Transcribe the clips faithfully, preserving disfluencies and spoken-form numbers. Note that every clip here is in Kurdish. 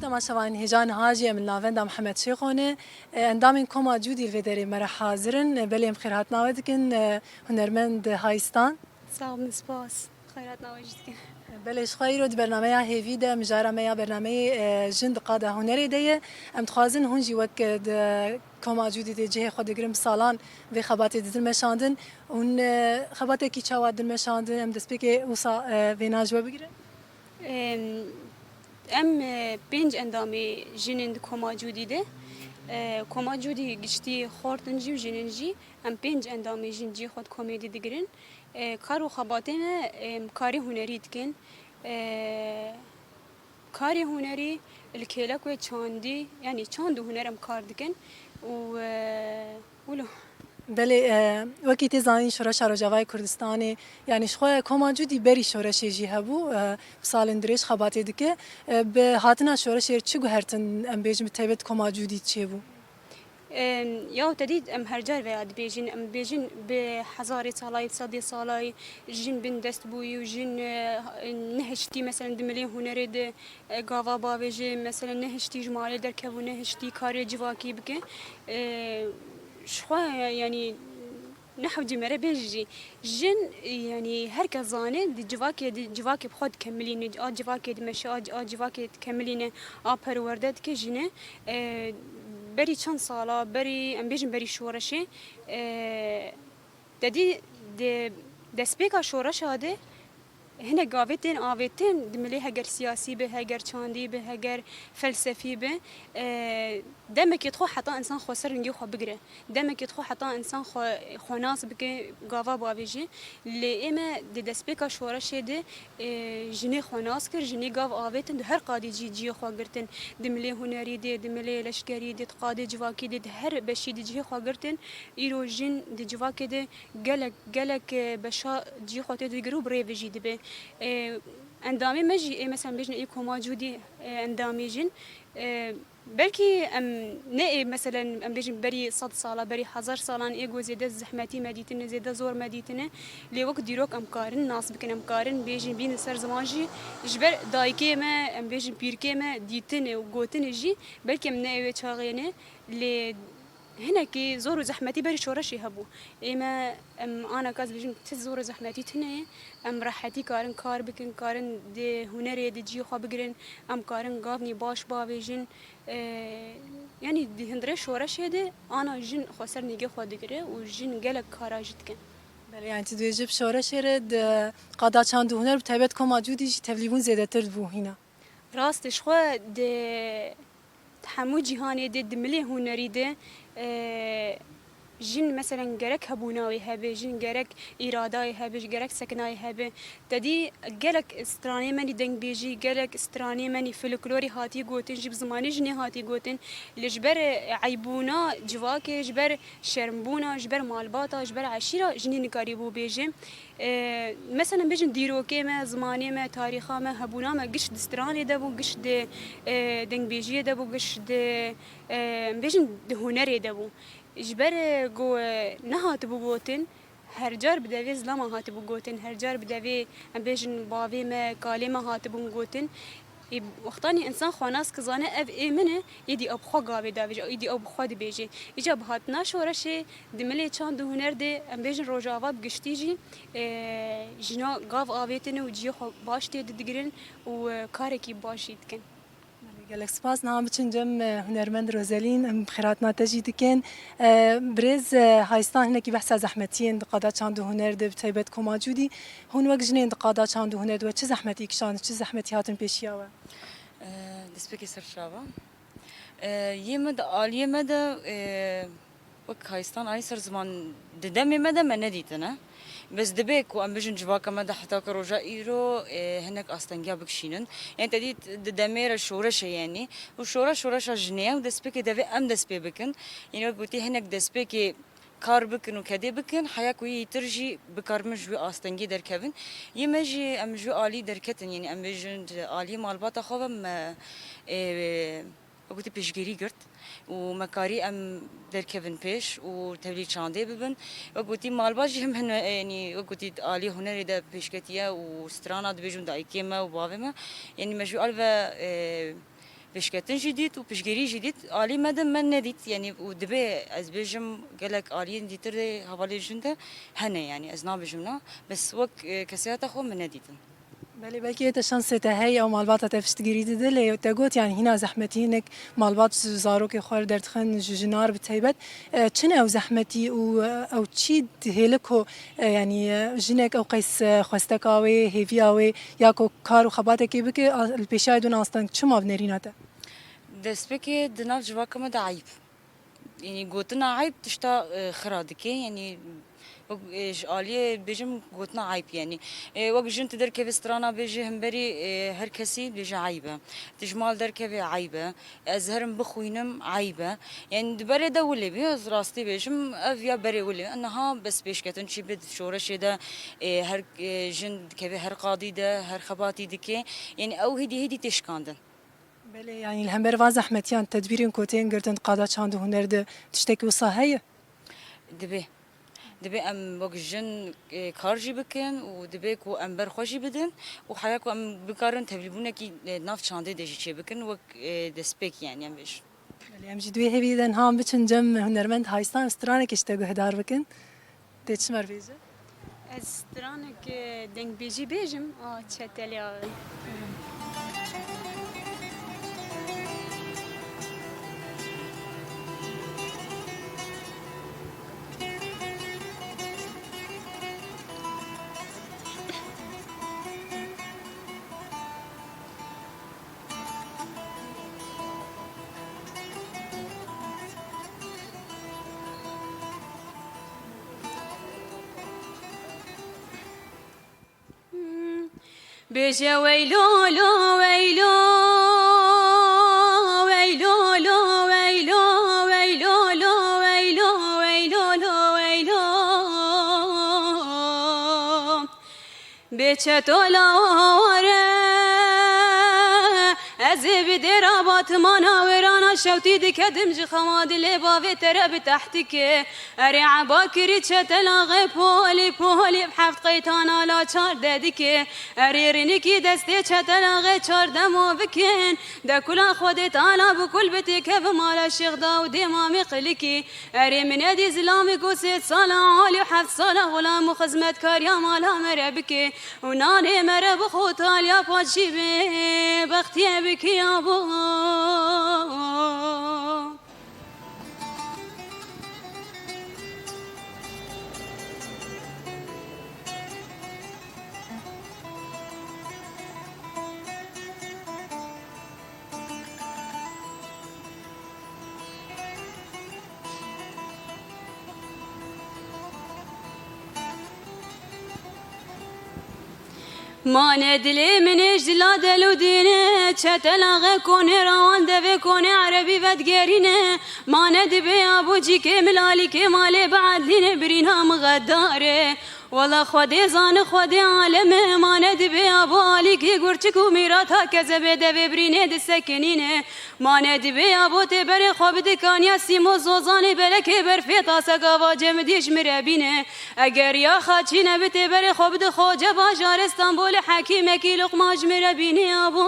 Temaşevanên hêja niha jî em li navenda Mihemed Şêxo ne. E, endamên Koma Cûdî li vê derê me re hazir in. E, belê em xêrhatina we dikin, e, hunermend Hayistan. Sağ olun, spas. Xêrhatina we jî dikin. Belê, ji xwe îro di bernameya hêvî de, mijara me ya bernameyê, e, Jin di Qada Hunerê de ye. Em dixwazin hûn jî wek, e, di Koma Cûdî de cihê xwe digirin, bi salan vê xebatê didin meşandin. Hûn, e, xebatekî çawa din meşandin? Em destpêkê wisa, e, vêna ji we bigirin. Em, em, e, pênc endamê jin in di Koma Cûdî de. E, Koma Cûdî giştî xort in jî û jin in jî. Em pênc endamê jin cihê xwe di komê de digirin. E, kar û xebatê me, em, karê hunerî dikin. E, karê hunerî li kêlek wê çandî, yanî çand û huner em kar dikin. Û, e, wilo. Belê, e, wekî tê zanîn, Şoreşa Rojavayê Kurdistanê, yanî ji xwe Koma Cûdî berî şoreşê jî hebû, e, bi salên dirêj xebatê dike. E, bi hatina şoreşê çi guhertin, em bêjin, bi taybet Koma Cûdî çêbû? Em, ya te dît, em her car veya dibêjin, em dibêjin bi hezarê salayî, bi sedê salayî jin bin dest bûyî û jin, e, nehiştî, meselen, di milê hunerê de, e, gava bavêje, meselen, nehiştî ji malê derkeve û nehiştî karê civakî bike. E, ji xwe, yanî, ne hewcî me re bêje jî. Jin, yanî, her kes zane, di civakê, di civakê bi xwe dikemilîne, a civakê dimeşe, a, a civakê dikemilîne, a perwerde dike jin e. E, berî çend sala, berî, em bêjin berî şoreşê, e, te dî di destpêka şoreşa de hinek gavê tên avêtin, di milê heger siyasî be, heger çandî be, heger felsefî be, e, demekê dixwe heta însan xweser rengê xwe bigire. Demekê dixwe heta însan xwe, xwe nas bike, gava bavêje. Lê ê me di destpêka şoreşê de, e, jinê xwe nas kir, jinê gav avêtin, di her qadî jî cihê xwe girtin. Di milê hunerî de, di milê leşkerî de, di qadê civakî de, di her beşî de cihê xwe girtin. Îro jin di civakê de gelek, gelek, e, beşa cihê xwe tê digir û bi rê ve jî dibe. E, endamê me jî, ê, mesela bêjin, ê Koma Cûdî, e, endamê jin, e, Belkî em ne ê, meselen, em bêjin berî sed sala, berî hezar salan ê ku zêde zehmetî me dîtine, zêde zor me dîtine. Lê wek dîrok em karin nas bikin, em karin bêjin bînin ser ziman jî. Ji ber dayikê me, em bêjin pîrkê me dîtine û gotine jî, belkî em ne ê wê çaxê ne. Lê hinekî zor û zehmetî berî şoreşê hebû. Ê me, em ana ka ez bêjim ti zor û zehmetî tune ye. Em rehetî karin kar bikin, karin di hunerê de cihê xwe bigirin. Em karin gavnî baş bavêjin. E, yanî di hundirê şoreşê de ana jin xweser nîgê xwe digire û jin gelek kara jî dikin. Belê, yanî tu dibêjî bi şoreşê re di qada çand û huner, bi taybet Koma Cûdî jî tevlîbûn zêdetir dibû hîna. Rast e, ji xwe di hemû cîhanê de, di milê hunerî de, e, Jin, meselen, gerek hebûna wê hebe, jin gerek îrada wê hebe, gerek sekina wê hebe. Te dî gelek stranê me nî dengbêjî, gelek stranê me nî folklorî hatî gotin, jî bi zimanê jinê hatî gotin. Lê ji ber, e, eybûna civakê, ji ber şermbûna, ji ber malbata, ji ber eşîra jinê nikarîbû bêje. E, meselen, bêjin dîrokê me, zimanê me, tarîxa me, hebûna me giş di stranê de bû, giş di, e, dengbêjiyê de bû, giş di, e, bêjin di hunerê de bû. Ji ber, e, ku, e, nehatibû gotin, her car bi devê zilama hatibû gotin, her car bi devê, em bêjin, bavê me, kalê me hatibûn gotin. Ê, wextanî însan xwe nas ki zane, ev ê min e, êdî ew bi xwe gavê davêje, êdî ew bi xwe dibêje. Îca bi hatina şoreşê di milê çand û huner de, em bêjin Rojava bi giştî jî, e, jina gav avêtine û cihê xwe baş tê digirin û, e, karekî baş jî dikin. Belê, gelek spas. Niha biçin cem, e, hunermend Rozelîn, em xêrhatina te jî dikin. E, birêz, e, Hayistan hinekî behsa zehmetiyên di qada çand û huner de, bi taybet Koma Cûdî. Hûn wek jinên di qada çand û huner de we çi zehmetî kişand, çi zehmetî hatin pêşiya we? E, destpêkê ser çava. E, yê me de, aliyê me de, e, Wek Hayistan alî ser ziman di demê me de me nedîtine. Bes dibe ku em bijin civaka me de heta ki roja îro, e, hinek astengiya bikişînin. Yanî te dît di demê re şoreşe yenî. Û şoreş şoreşa jinê ye û destpêkê devê em dest pê bikin. Yanî wek gotî hinek destpêkê kar bikin û kedê bikin, heya ku yê îtir jî bikaribin ji wî astengiyê derkevin. Yê me jî em ji wî alî derketin, yanî em bijin di aliyê malbata xwe ve me, e, Wek gotî pêşgirî girt û me karî em derkevin pêş û tevlî çandê bibin. Wek gotî malbat jî hem hene, yanî wek gotî alî hunerê de pêşketiye û strana dibêjim dayikê me û bavê me. Yanî me ji alî ve, e, pêşketin jî dît û piştgirî jî dît. Alî me de me nedît, yanî û dibê ez bêjim gelek aliyên dîtir de hevalê jin de hene, yanî ez nabêjim na. Bes wek, e, kesayeta xwe min nedîtin. Belê, belkî te şansê te heye û malbata te piştgirî dide, lê te got, yanî hîna zehmetî hinek malbat ji zarokê xwe derdixin, ji jinar bi teybet. E, çi ne ew zehmetî û, e, ew çî dihêle ku, e, yanî, e, jinek ew qeys, e, xwesteka wê, hêviya wê ya ku kar û xebatekê bike, a, li pêşiya dûn asteng çima bi nerîna te? Destpêkê di nav civaka me de eyb. Yanî gotina eyb tişta, e, xira dike. Yanî wek, e, ji aliyê bêjim gotina eyb yanî. E, wek jin tu derkevî strana bêjî hemberî, e, her kesî bêje eyb e. Tu ji mal derkevî eyb e. Ez herim bixwînim eyb e. Yanî di berê de wile bî, ez rastî bêjim, ev ya berê wile. Niha bes pêşketin çî bid şoreşê de, e, her, e, jin dikeve her qadî de, her xebatî dike. Yanî ew hêdî hêdî tê şikandin. Belê, yanî li hember van zehmetiyan tedbîrên ku tên girtin di qada çand û huner de tiştekî wisa heye? Dibê. Dibê em wek jin, e, kar jî bikin û dibê ku em ber xwe jî bidin û heya ku em bikarin tevlîbûnekî, e, nav çandê de jî çêbikin wek, e, destpêk, yanî em bêjin. Belê, em jî di wê hêviyê de niha em biçin cem hunermend Haystan, stranekê ji te guhdar bikin. Tê çi me re bêje? Ez stranek, e, dengbêjî bêjim, a çetelê a. Bêje weylo lo, weylo, weylo lo, weylo, weylo lo, weylo, weylo lo, weylo. Bê çetola ware, ez ê bi dêra Batmana wêrana şewtî dikedim ji xewa dilê bavê te re bi tehtike. Erê eba kirî çetelaxê polî polî bi heft qeytana la çar dedike. Erê rinikî destê çetelaxê çar demo bikin. De kula Xwedê Teala bi kul bitêke bi mala Şêx Dawidê Mamê Qilikî. Erê min edî zilamê ku sê sala alî û heft sala xulam û xizmetkariya mala me re bike û nanê me re bixwe û taliya paşî bê bextiyê bike ya bo. Mane dilê min ê ji la del û dîne, çetelaxê konê rawan devê konê erebî vedigerîne. Mane dibê ya bo cîkê milalîkê malê biedlîne, birîna min xedar e. Wela Xwedê zane, Xwedê alem e, mane dibê ya bo alîkî gurçik û mîrata kezebê devê birînê disekinîne. Mane dibê ya bo tê berê xwe bide kaniya sîmo zozanê belekê berfê tasek ava cemidî ji min re bîne. Eger ya xaçî nebe tê berê xwe bide xoce bajarê Stenbolê hekîmekî luqma ji min re bîne ya bo.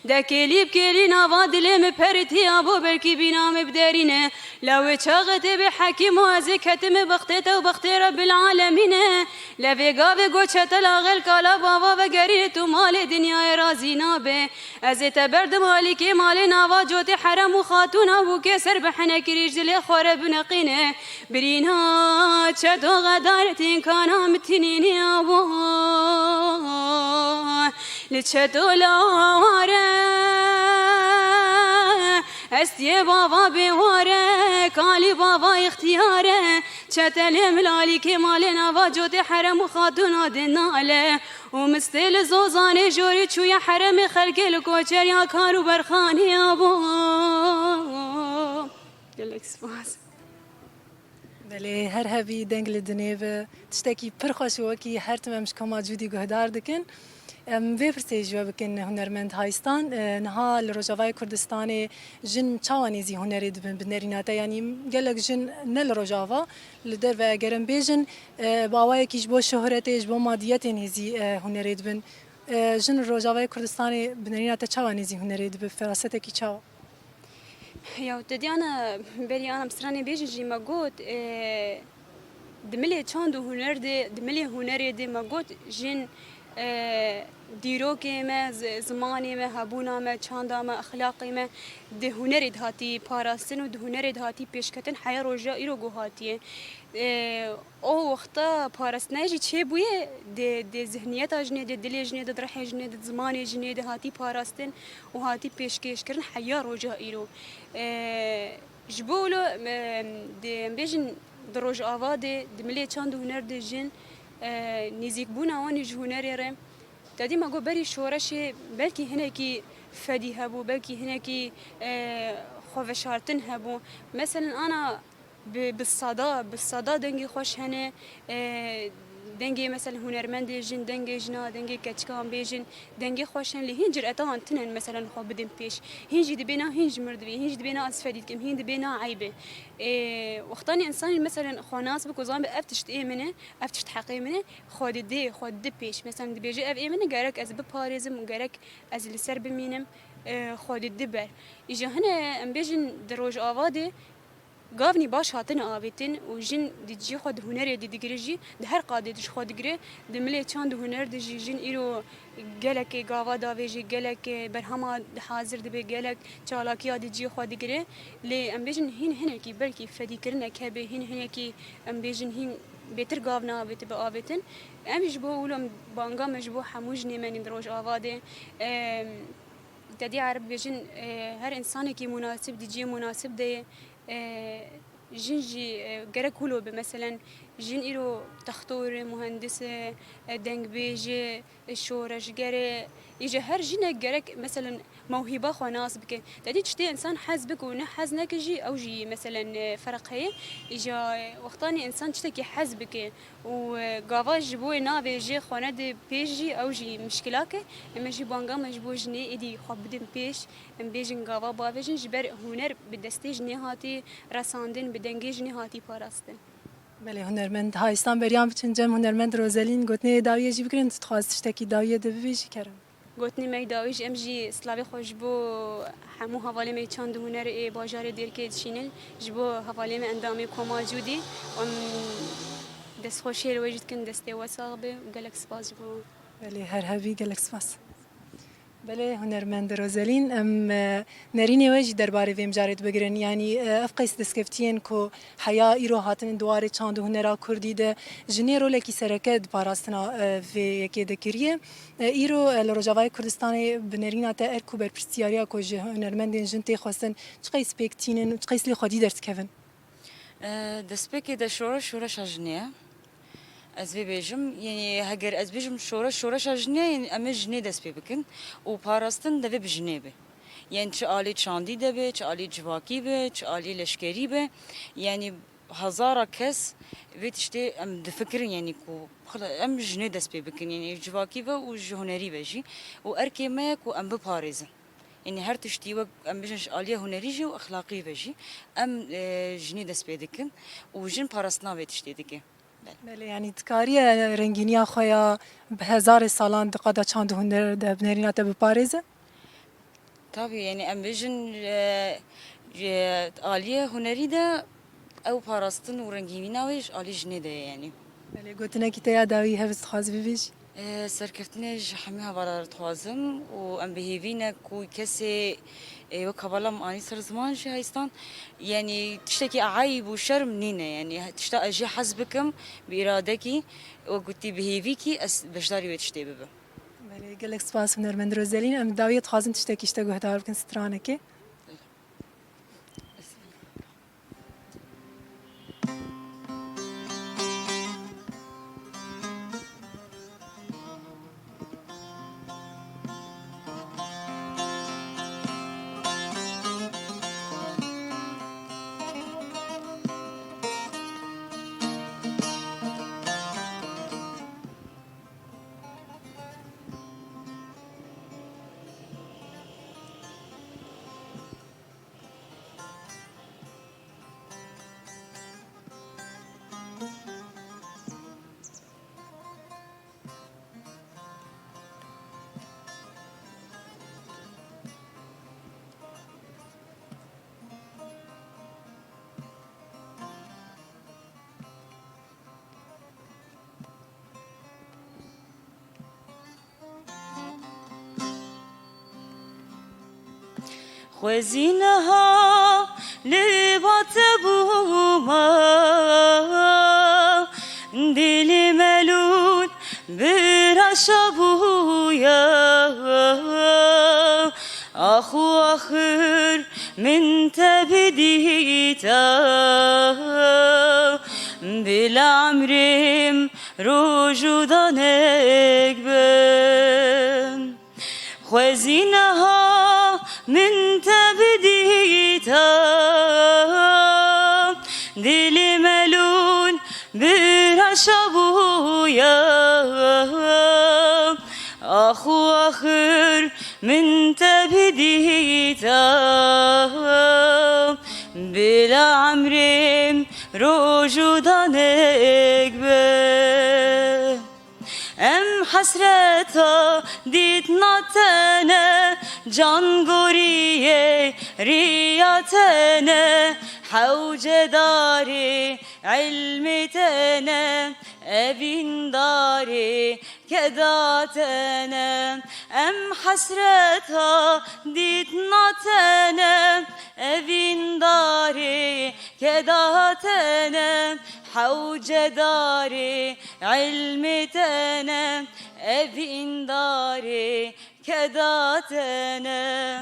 De kêlî bi kêlî nava dilê min peritî ya bo belkî bîna min biderîne. La wê çaxê tê bê hekîm û ez ê ketime bextê te û bextê Rebbil Alemîne. Lê vê gavê got çetelaxê li kala bava vegerîne tu malê dinyayê razî nabe. Ez ê te berdim alîkê malê nava cotê herem û xatûna bûkê ser bi henekirî ji dilê xwe re bineqîne. Birîna çeto xedar tînkana min tinîniya bo. Li çeto laware, estiyê bava bêware, kalî bava îxtiyare. Çetelê milalîkê malê nava cotê herem û xatûna dinale. Û mistê li zozanê jorî çûye heremê xelkê li koçeriya kar û berxanê ya bo. Gelek spas. Belê, her hebî deng li dinê bi. Tiştekî pir xweş û wekî her tim em ji koma Cûdî guhdar dikin. Em vê pirsê ji we bikin, hunermend Haystan. E, niha li Rojavayê Kurdistanê jin çawa nêzî hunerê dibin bi nerîna te? Yanî gelek jin ne li Rojava, li derve eger em bêjin, e, bi awayekî ji bo şohretê, ji bo madiyetê nêzî, e, hunerê dibin. E, jin li Rojavayê Kurdistanê bi nerîna te çawa nêzî hunerê dibe, ferasetekî çawa? Ya, te dî ana, berî ana em stranê bêjin jî me got, e, di milê çand û huner de, di milê hunerê de me got, jin, e, dîrokê me, zi-, zimanê me, hebûna me, çanda me, exlaqê me di hunerê de hatî parastin û di hunerê de hatî pêşketin heya roja îro ku hatiye. E, o wexta parastina jî çêbûye, di, di zihniyeta jinê, di dilê jinê, di rihê jinê, di zimanê jinê de hatî parastin û hatî pêşkêşkirin heya roja îro. E, Ji bo wilo, em, di, em bêjin di Rojava de, di milê çand û huner de jin, e, nêzîkbûna wan ê ji hunerê re. Te dî me got berî şoreşê belkî hinekî fedî hebû, belkî hinekî, e, xweveşartin hebû. Meselen ana bi, bi sada, bi sada dengê xweş hene, e, dengê, meselen, hunermendê jin, dengê jina, dengê keçikan bêjin, dengê xweş hene, lê hîn cireta wan tune ne, meselen, xwe bidin pêş. Hîn jî dibêna hîn ji mir dibê, hîn jî dibêna ez fedî dikim, hîn dibêna eyb e. Ê, wextanê însanê, meselen, xwe nas bike û zan be ev tişt ê min e, ev tişt heqê min e, xwe didê, xwe didê pêş. Meselen, dibêje ev ê min e, gerek ez biparêzim û gerek ez li ser bimînim, e, xwe didê ber. Îja hine, em bêjin, di Rojava de, gavnî baş hatine avêtin û jin di cihê xwe di hunerê de digire jî, di her qadê de ji xwe digire. Di milê çand û huner de jî jin îro gelekê gava davêjê, gelek berhema hazir dibe, gelek çalakiya di cihê xwe digire. Lê em bêjin hîn hinekî belkî fedîkirinek hebe, hîn hinekî em bêjin hîn bêtir gav neavêtibe avêtin. Em ji bo wilo banga me ji bo hemû jinê me nî di Rojava de, em, Te dî erib bêjin, e, her însanekî munasib di cihê munasib de ye. E, jin jî, e, gerek wilo be. Meselen, jin îro textor e, muhendis e, e, dengbêj e, e, şoreşger e. Îja her jinek gerek, meselen, mewhîba xwe nas bike. Te dî tiştê însan hez bike û ne hez neke jî, ew jî, meselen, e, ferq heye. Îja, e, wextanê însan tiştekî hez bike, û, e, gava ji bo wê navêje xwe nede pêş jî, ew jî mişkilak e. Em ê jî banga me ji bo jinê êdî xwe bidin pêş, em bêjin gava bavêjin, ji ber huner bi destê jinê hatî resandin, bi dengê jinê hatî parastin. Belê, hunermend, ha, îstan beriyan biçin cem hunermend Rozelîn, gotinê dawiyê jî bigirin, tu dixwazî tiştekî dawiyê de bibêjî, kerem. Gotinê me yê dawî jî, em jî silavê xwe ji bo hemû hevalê me yê çand û huner ê bajarê Dêrikê dişînin, ji bo hevalê me endamê koma Cûdî, em destxweşiyê li we jî dikin, destê we sax be û gelek spas ji bo wan. Belê, her hebî, gelek spas. Belê, hunermend Rozelîn, em, e, nerînê we jî derbarê vê mijarê dibigirin. Yanî, e, ev qeys destkeftiyên ku heya îro hatine di warê çand û hunera kurdî de jinê rolekî sereke di parastina, e, vê yekê de kiriye. E, îro, e, li Rojavayê Kurdistanê bi nerîna te erk û berpirsiyariya ku ji hunermendên jin tê xwestin, çi qeys pêk tînin û çi qeys lê xwedî derdikevin? E, destpêkê de şoreş, şoreşa jinê ye. Ez vê bêjim, yanî heger ez bêjim şoreş, şoreşa jinê ye, yanî em ê jinê dest pê bikin û parastin devê bi jinê be. Yanî çi alî çandî de be, çi alî civakî be, çi alî leşkerî be. Yanî hezara kes vê tiştê em difikirin, yanî ku xila-, em jinê dest pê bikin, yanî civakî ve û ji hunerî ve jî. Û erkê me ye ku em biparêzin. Yanî her tiştî wek em bijin ji aliyê hunerî jî û exlaqî ve jî em, e, jinê dest pê dikin û jin parastina vê tiştê dike. Belê. Belê, yanî dikariye rengîniya xwe ya bi hezarê salan di qada çand û huner de bi nerîna te biparêze? Tabî, yanî em bêjin, e, e, aliyê hunerî de ew parastin û rengînîna wê ji alî jinê de ye, yanî. Belê, gotinekî te ya dawî hevî dixwazî bibêjî? E, serkeftinê ji hemî hevala re dixwazim û em bi hêvî ne ku kesê, e, wek hevala min anî ser ziman jî heystan, yanî tiştekî eyb û şerm nîne, yanî tişta ez jê hez bikim bi îradekî, wek gotî bi hêvîkî ez beşdarî wê tiştê bibim. Belê, gelek spas hunermend Rozelîn. Em dawiyê dixwazin tiştekî ji te guhdar bikin, stranekê. Xwezî niha li ba te bûma, dilî melûl bi reşa bûya. Ax û axir min te bidîta, bila emrêm roj û danek be. Xwezî niha min te bidîta, dilî melûl bi reşa bûya. Ax û axir min te bidîta, bila emrêm roj û danek be. Em hesreta dîtina te ne, can goriyê riya te ne, hewcedarê ilmê te ne, evîndarê keda te ne. Em hesreta dîtina te ne, evîndarê keda te ne, hewcedarê ilmê te ne, evîndarê keda te ne.